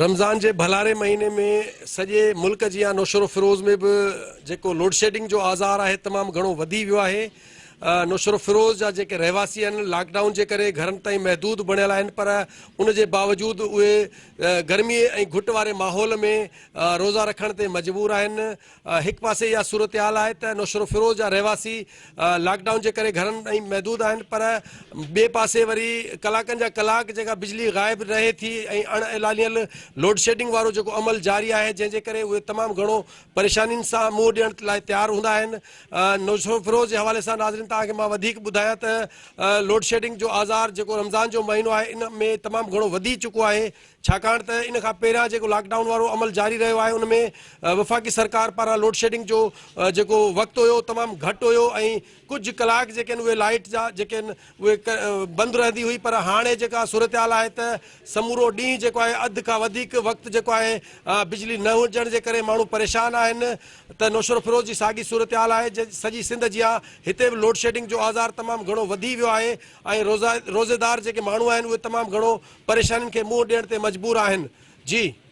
رمضان جي ڀلاري مهيني ۾ سڄي ملڪ جيان نوشهروفيروز ۾ به جيڪو لوڊشيڊنگ جو آزار آهي تمام گهڻو وڌي ويو آهي نوشهروفيروز جا جيڪي رهواسي آهن لاڪ ڊائون جي ڪري گهرن تائين محدود بڻيل آهن پر ان جي باوجود اهي گرمي ۽ گهٽ واري ماحول ۾ روزا رکڻ تي مجبور آهن هڪ پاسي اها صورتحال آهي ته نوشهروفيروز جا رهواسي لاڪ ڊائون جي ڪري گهرن تائين محدود آهن پر ٻئي پاسي وري ڪلاڪن جا ڪلاڪ جيڪا بجلي غائب رهي ٿي ۽ اڻ اعلانيل لوڊشيڊنگ وارو جيڪو عمل جاري آهي جنهن جي ڪري اهي تمام گهڻو پريشانين سان منهن ڏيڻ لاء تيار هوندا آهن نوشهروفيروز جي حوالي سان ناظرين توهان کي مان وڌيڪ ٻڌايان ته لوڊشيڊنگ جو آزار جيڪو رمضان جو مهينو آهي ان ۾ تمام گهڻو وڌي چڪو آهي ڇاڪاڻ ته ان کان پهريان جيڪو لاڪ ڊائون وارو عمل جاري رهيو آهي ان ۾ وفاقي سرڪار پاران لوڊشيڊنگ جو جيڪو وقت هيو تمام گهٽ هيو ۽ ڪجهه ڪلاڪ جيڪي آهن اهي لائيٽ جا جيڪي آهن اهي بند رهندي هئي پر هاڻي جيڪا صورتحال آهي ته سمورو ڏينهن جيڪو آهي اڌ کان وڌيڪ وقت جيڪو آهي بجلي نه هجڻ جي ڪري ماڻهو پريشان آهن ته نوشهروفيروز جي ساڳي صورتحال آهي سڄي سنڌ جيان هتي به لوڊشيڊنگ جو آزار تمام گهڻو وڌي ويو آهي ۽ روزيدار جيڪي ماڻهو آهن اهي تمام گهڻو پريشانين کي منهن ڏيڻ تي مجبور آهن جي.